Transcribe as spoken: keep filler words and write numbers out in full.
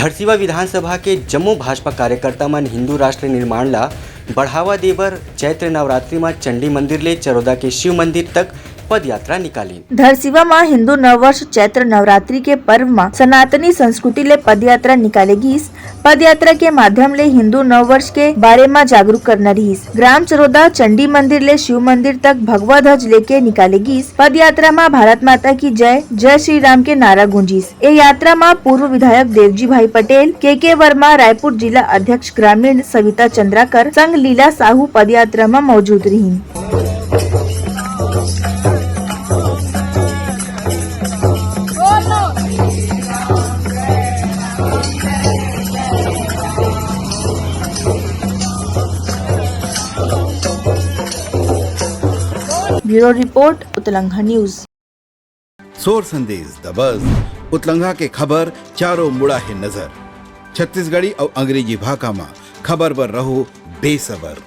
धरसीवा विधानसभा के जम्मो भाजपा कार्यकर्ता मन हिंदू राष्ट्र निर्माण ला बढ़ावा दे बर चैत्र नवरात्रि म चंडी मंदिर ले चरोदा के शिव मंदिर तक पदयात्रा निकालिन। धरसीवा म हिंदू नववर्ष चैत्र नवरात्रि के पर्व म सनातनी संस्कृति ले पदयात्रा निकाले गिस। पदयात्रा के माध्यम ले हिंदू नववर्ष के बारे म जागरूक करना रिहिस। ग्राम चरोदा चंडी मंदिर ले शिव मंदिर तक भगवा ध्वज लेके निकाले गिस। पदयात्रा म भारत माता की जय, जय श्री राम के नारा गूंजिस। ए यात्रा म पूर्व विधायक देवजी भाई पटेल, के के वर्मा, रायपुर जिला अध्यक्ष ग्रामीण सविता चंद्राकर संग लीला साहू पदयात्रा म मौजूद रिहिन। Bureau report, Utlangha news. सोर संदेश, द बज, उतलंघा के खबर चारों मुड़ा हे नजर। छत्तीसगढ़ी अउ अंग्रेजी भाखा म खबर बर रहो बेसबर।